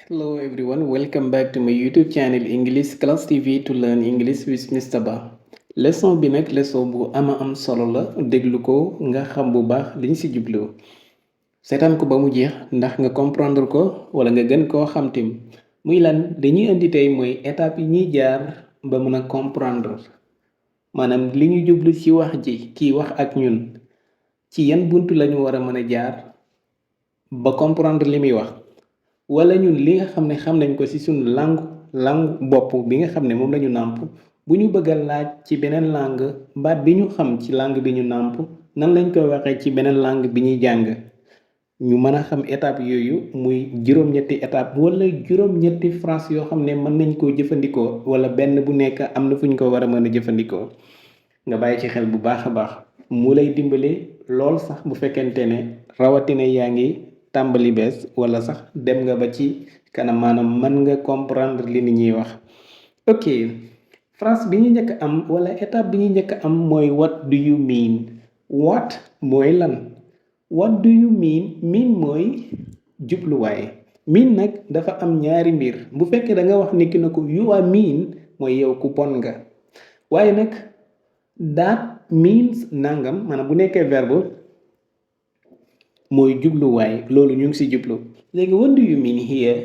Hello everyone, welcome back to my YouTube channel English Class TV to learn English with Mr. Ba. Leçon bi nag leçon bu am solo la déglu ko nga xam bu baax liñ ci jublu seetaan ko ba mu jeex ndax nga comprendre ko wala nga gën koo xam tim muy lan dañuy indi tey mooy étape yi ñuy jaar ba mën a comprendre maanaam li ñu jublu ci wax ji kii wax ak ñun ci yan buntu lañu war a mën a jaar ba comprendre li muy wax. wala ñun li nga xam ne xam nañ ko ci suñu langue bopp bi nga xam ne moom lañu nàmp bu ñu bëgg a laaj ci beneen langue baat bi ñu xam ci langue bi ñu nàmp nan lañ koy waxee ci beneen langue bi ñuy jàng ñu mën a xam étape yooyu muy juróom-ñetti étape wala juróom-ñetti phrase yoo xam ne mën nañ koo jëfandikoo wala benn bu nekk am na fu ñu ko war a mën a jëfandikoo nga bàyyi ci xel bu baax a baax mu lay dimbale lool sax bu fekkente ne rawatina yaa ngi tàmbali bees wala sax dem nga ba ci kanam maanaam mën nga comprendre li ni ñuy wax. ok phrase bi ñu njëkk am wala étape bi ñu njëkk am mooy what do you mean. what mooy lan. what do you mean mooy jubluwaay. mean nag dafa am ñaari mbir bu fekkee da nga wax nit ki na ko you are mean mooy yow ku bon nga waaye nag that means nangam maanaam bu nekkee verbe mooy jubluwaay loolu ñu ngi ci jublu léegi what do you mean here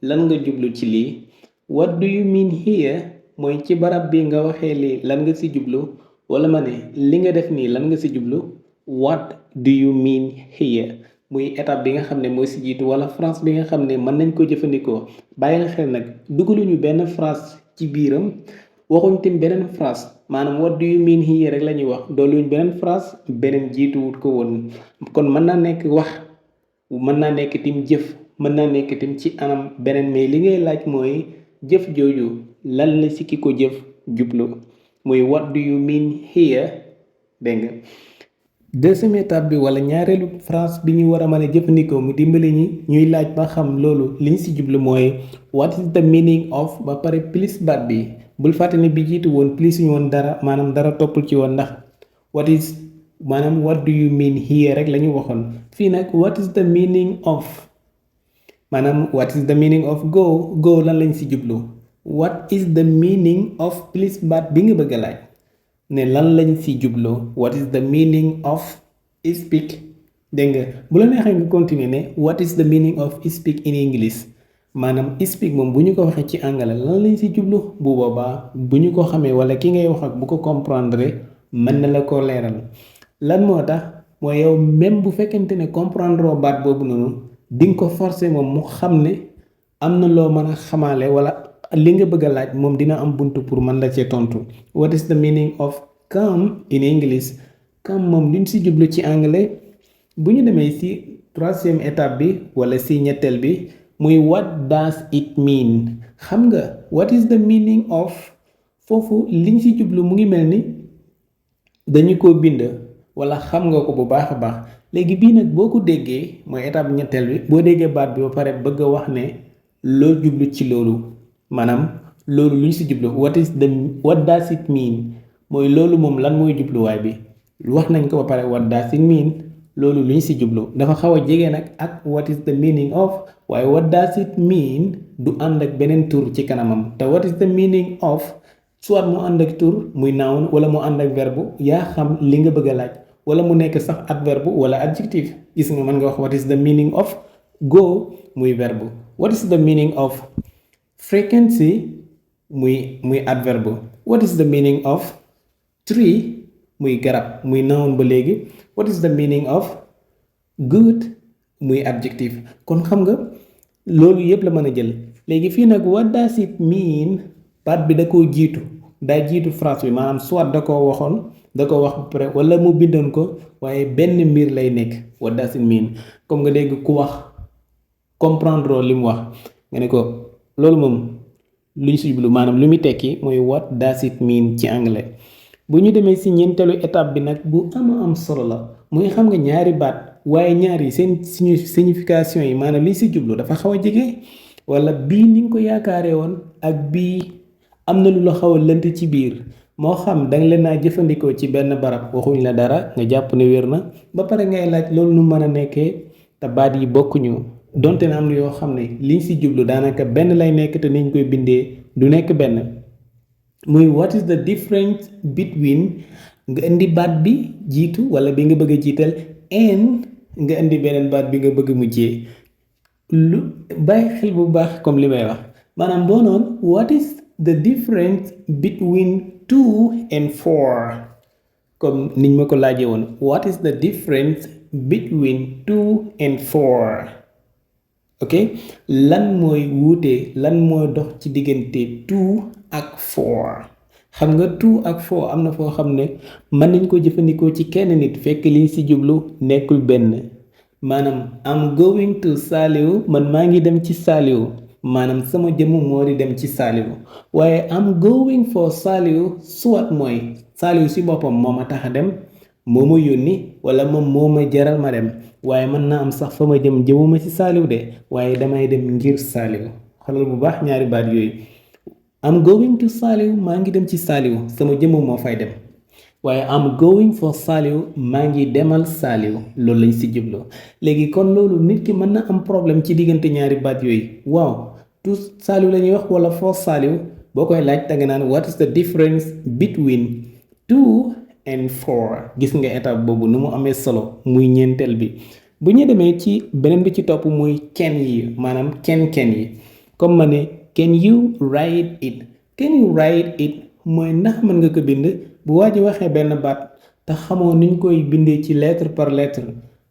lan nga jublu ci lii. what do you mean here mooy ci barab bi nga waxee lii lan nga ci jublu wala ma ne li nga def nii lan nga ci jublu. what do you mean here muy étape bi nga xam ne mooy ci jiitu wala phrase bi nga xam ne mën nañ ko jëfandikoo bàyyi nga xel nag dugaluñu benn phrase ci biiram waxuñ tim beneen phrase maanaam what do you mean here rek la ñuy wax dooluñ beneen phrase beneen jiituwut ko woon kon mën naa nekk wax mën naa nekk tim jëf mën naa nekk tim ci anam beneen mais li ngay laaj mooy jëf jooju lan la ci ki ko jëf jublu muy what do you mean here dégg nga. deuxième étape bi wala ñaareelu phrase bi ñu war a mën a jëfandikoo mu dimbali ñi ñuy laaj ba xam loolu liñ ci jublu mooy what is the meaning of ba pare plus baat bi bul fàtte ne bi jiitu woon plus ñu woon dara maanaam dara toppul ci woon ndax what is maanaam what do you mean here rek la ñu waxoon fii nag what is the meaning of maanaam what is the meaning of go lan lañ ci jublu what is the meaning of plus baat bi nga bëgg a laaj ne lan lañ ci jublu what is the meaning of speak dégg nga bu la neexee nga continuer ne what is the meaning of speak in English maanaam speak moom bu ñu ko waxee ci angale lan lañ ci jublu bu boobaa bu ñu ko xamee wala ki ngay wax ak bu ko comprendre mën na la ko leeral lan moo tax mooy yow même bu fekkente ne comprendre baat boobu noonu di nga ko forcer moom mu xam ne am na loo mën a xamaale wala li nga bëgg a laaj moom dina am buntu pour mën la cee tontu. what is the meaning of come in English come moom luñ ci jublu ci anglais bu ñu demee ci troisième étape bi wala ci ñetteel bi muy what does it mean xam nga what is the meaning of foofu liñ ci jublu mu ngi mel ni dañu ko bind wala xam nga ko bu baax a baax léegi bii nag boo ko déggee mooy étape ñetteel bi boo déggee baat bi ba pare bëgg a wax ne loo jublu ci loolu maanaam loolu lu ñu ci jublu what does it mean mooy loolu moom lan mooy jubluwaay bi wax nañ ko ba pare what does it mean loolu lu ñu ci jublu dafa xaw a jege nag ak what is the meaning of waaye what does it mean du ànd ak beneen tur ci kanamam te what is the meaning of soit mu ànd ak tur muy noun wala mu ànd ak verbe yaa xam li nga bëgg a laaj wala mu nekk sax adverbe wala adjectif gis nga mën nga wax what is the meaning of go muy verbe what is the meaning of frequency muy adverbe what is the meaning of tree muy garab muy noun ba léegi what is the meaning of good muy adjectif kon xam nga loolu yépp la mën a jël léegi fii nag what does it mean baat bi da koo jiitu daa jiitu phrase bi maanaam soit da koo waxoon da ko wax ba pare wala mu bindoon ko waaye benn mbir lay nekk what does it mean comme nga dégg ku wax comprendre li mu wax nga ne ko loolu moom lu ñu si jublu maanaam lu muy tekki mooy what does it mean ci anglais bu ñu demee si ñeenteelu étape bi nag bu am solo la muy xam nga ñaari baat waaye ñaar yi seen signification yi maanaam li si jublu dafa xaw a jege wala bii ni nga ko yaakaaree woon ak bii am na lu la xaw a lënt ci biir moo xam danga leen naa jëfandikoo ci benn barab waxuñ la dara nga jàpp ne wér na ba pare ngay laaj loolu nu mën a nekkee te baat yi bokkuñu donte na am na yoo xam ne liñ si jublu daanaka benn lay nekk te niñ koy bindee du nekk benn muy what is the difference between nga indi baat bi jiitu wala bi nga bëgg a jiital and nga indi beneen baat bi nga bëgg mujjee lu bàyyi xel bu baax comme li may wax maanaam boo noon what is the difference between 2 and 4 comme niñ ma ko laajee woon what is the difference between 2 and 4 ok lan mooy wuute lan mooy dox ci diggante 2 ak 4 xam nga 2 ak 4 am na foo xam ne mën nañ ko jëfandikoo ci kenn nit fekk liñ si jublu nekkul benn maanaam am going to Saliou man maa ngi dem ci Saliou maanaam sama jëmm moo di dem ci Saliou waaye am going for Saliou soit mooy Saliou si boppam moo ma tax a dem moo ma yónni wala moom moo ma jaral ma dem waaye mën naa am sax fa ma jëm jëmuma ci Saliou de waaye damay dem ngir Saliou xoolal bu baax ñaari baat yooyu am going to Saliou maa ngi dem ci Saliou sama jëmm moo fay dem waaye am going for Saliou maa ngi demal Saliou loolu lañ si jubloo léegi kon loolu nit ki mën na am problème ci diggante ñaari baat yooyu waaw to Saliou la ñuy wax wala for Saliou boo koy laaj da nga naan what is the difference between 2 and 4 gis nga étape boobu nu mu amee solo muy ñeenteel bi bu ñu demee ci beneen bi ci topp muy can yi maanaam can yi comme ma ne can you write it can you write it mooy ndax mën nga ko bind bu waa ji waxee benn baat te xamoo niñ koy bindee ci lettre par lettre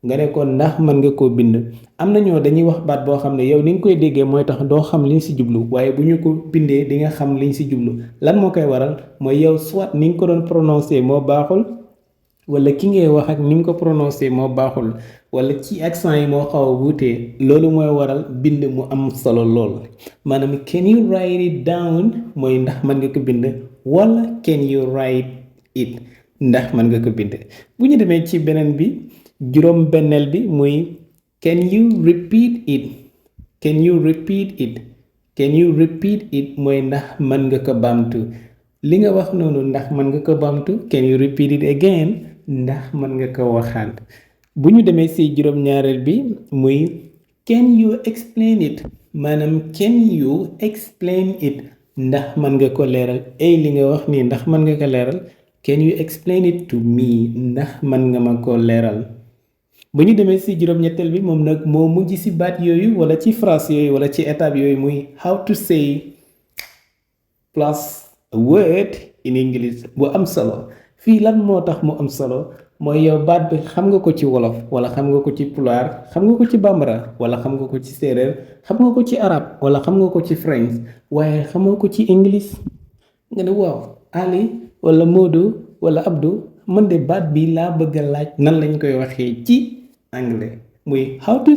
nga ne ko ndax mën nga koo bind am na ñoo dañuy wax baat boo xam ne yow ni nga koy déggee mooy tax doo xam liñ si jublu waaye bu ñu ko bindee di nga xam liñ si jublu lan moo koy waral mooy yow soit ni nga ko doon prononcé moo baaxul wala ki ngay wax ak ni mu ko prononcé moo baaxul wala ci accent yi moo xaw a wuutee loolu mooy waral bind mu am solo lool maanaam can you write it down mooy ndax mën nga ko bind wala can you write it ndax mën nga ko bind bu ñu demee ci beneen bi juróom benneel bi muy can you repeat it can you repeat it can you repeat it mooy ndax mën nga ko baamtu li nga wax noonu ndax mën nga ko baamtu can you repeat it again ndax mën nga ko waxaat bu ñu demee si juróom ñaareel bi muy can you explain it maanaam can you explain it ndax mën nga ko leeral ay li nga wax nii ndax mën nga ko leeral can you explain it to me ndax mën nga ma ko leeral bu ñu demee si juróom-ñetteel bi moom nag moo mujj si baat yooyu wala ci phrase yooyu wala ci étape yooyu muy how to say plus a word in English bu am solo fii lan moo tax mu am solo mooy yow baat bi xam nga ko ci wolof wala xam nga ko ci pulaar xam nga ko ci bambara wala xam nga ko ci séeréer xam nga ko ci arab wala xam nga ko ci french waaye xamoo ko ci english nga ne waaw Ali wala Modou wala Abdou man de baat bi laa bëgg a laaj nan lañ koy waxee ci anglais muy how to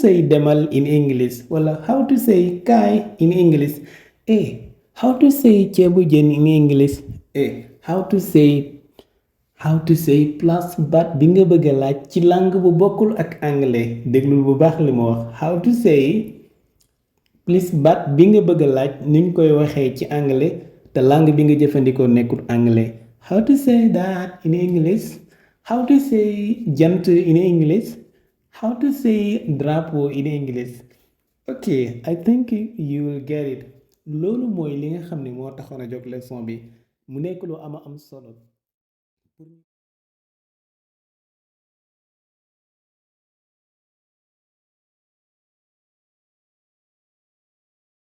say demal in English wala how to say kaay in English how to say ceebu jën in English how to say plus baat bi nga bëgg a laaj ci langue bu bokkul ak anglais déglul bu baax li ma wax how to say plus baat bi nga bëgg a laaj niñ koy waxee ci anglais te langue bi nga jëfandikoo nekkul anglais how to say that in English how to say jant in English how to say drapeau in English ok I think you will get it loolu mooy li nga xam ne moo taxoon a jóg leçon bi mu nekk lu am solo